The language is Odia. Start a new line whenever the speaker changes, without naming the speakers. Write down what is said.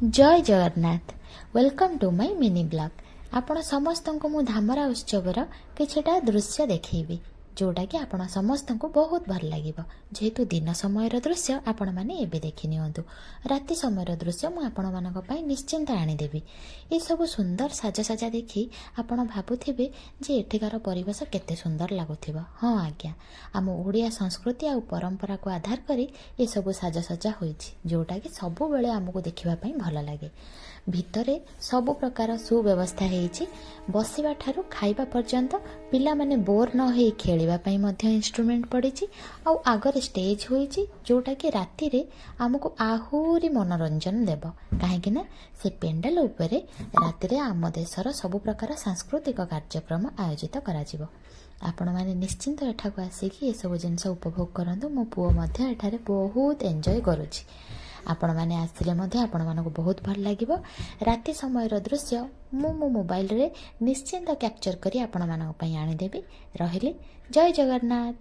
Jay Jagannath. Welcome to my mini vlog. ଆପଣ ସମସ୍ତଙ୍କୁ ମୁଁ ଧାମରା ଉତ୍ସବର କିଛିଟା ଦୃଶ୍ୟ ଦେଖେଇବି, ଯେଉଁଟାକି ଆପଣ ସମସ୍ତଙ୍କୁ ବହୁତ ଭଲ ଲାଗିବ। ଯେହେତୁ ଦିନ ସମୟର ଦୃଶ୍ୟ ଆପଣମାନେ ଏବେ ଦେଖି ନିଅନ୍ତୁ, ରାତି ସମୟର ଦୃଶ୍ୟ ମୁଁ ଆପଣମାନଙ୍କ ପାଇଁ ନିଶ୍ଚିନ୍ତ ଆଣିଦେବି। ଏସବୁ ସୁନ୍ଦର ସାଜସଜା ଦେଖି ଆପଣ ଭାବୁଥିବେ ଯେ ଏଠିକାର ପରିବେଶ କେତେ ସୁନ୍ଦର ଲାଗୁଥିବ। ହଁ ଆଜ୍ଞା, ଆମ ଓଡ଼ିଆ ସଂସ୍କୃତି ଆଉ ପରମ୍ପରାକୁ ଆଧାର କରି ଏସବୁ ସାଜସଜା ହୋଇଛି, ଯେଉଁଟାକି ସବୁବେଳେ ଆମକୁ ଦେଖିବା ପାଇଁ ଭଲ ଲାଗେ। ଭିତରେ ସବୁ ପ୍ରକାର ସୁବ୍ୟବସ୍ଥା ହେଇଛି। ବସିବା ଠାରୁ ଖାଇବା ପର୍ଯ୍ୟନ୍ତ, ପିଲାମାନେ ବୋର୍ ନ ହେଇ ଖେଳିବା ପାଇଁ ମଧ୍ୟ ଇନଷ୍ଟ୍ରୁମେଣ୍ଟ ପଡ଼ିଛି। ଆଉ ଆଗରେ ଷ୍ଟେଜ୍ ହୋଇଛି, ଯେଉଁଟାକି ରାତିରେ ଆମକୁ ଆହୁରି ମନୋରଞ୍ଜନ ଦେବ, କାହିଁକି ନା ସେ ପେଣ୍ଡାଲ ଉପରେ ରାତିରେ ଆମ ଦେଶର ସବୁ ପ୍ରକାର ସାଂସ୍କୃତିକ କାର୍ଯ୍ୟକ୍ରମ ଆୟୋଜିତ କରାଯିବ। ଆପଣମାନେ ନିଶ୍ଚିନ୍ତ ଏଠାକୁ ଆସିକି ଏସବୁ ଜିନିଷ ଉପଭୋଗ କରନ୍ତୁ। ମୋ ପୁଅ ମଧ୍ୟ ଏଠାରେ ବହୁତ ଏନ୍ଜୟ କରୁଛି। ଆପଣମାନେ ଆସିଲେ ମଧ୍ୟ ଆପଣମାନଙ୍କୁ ବହୁତ ଭଲ ଲାଗିବ। ରାତି ସମୟର ଦୃଶ୍ୟ ମୁଁ ମୋ ମୋବାଇଲରେ ନିଶ୍ଚିନ୍ତ କ୍ୟାପଚର୍ କରି ଆପଣମାନଙ୍କ ପାଇଁ ଆଣିଦେବି। ରହିଲି, ଜୟ ଜଗନ୍ନାଥ।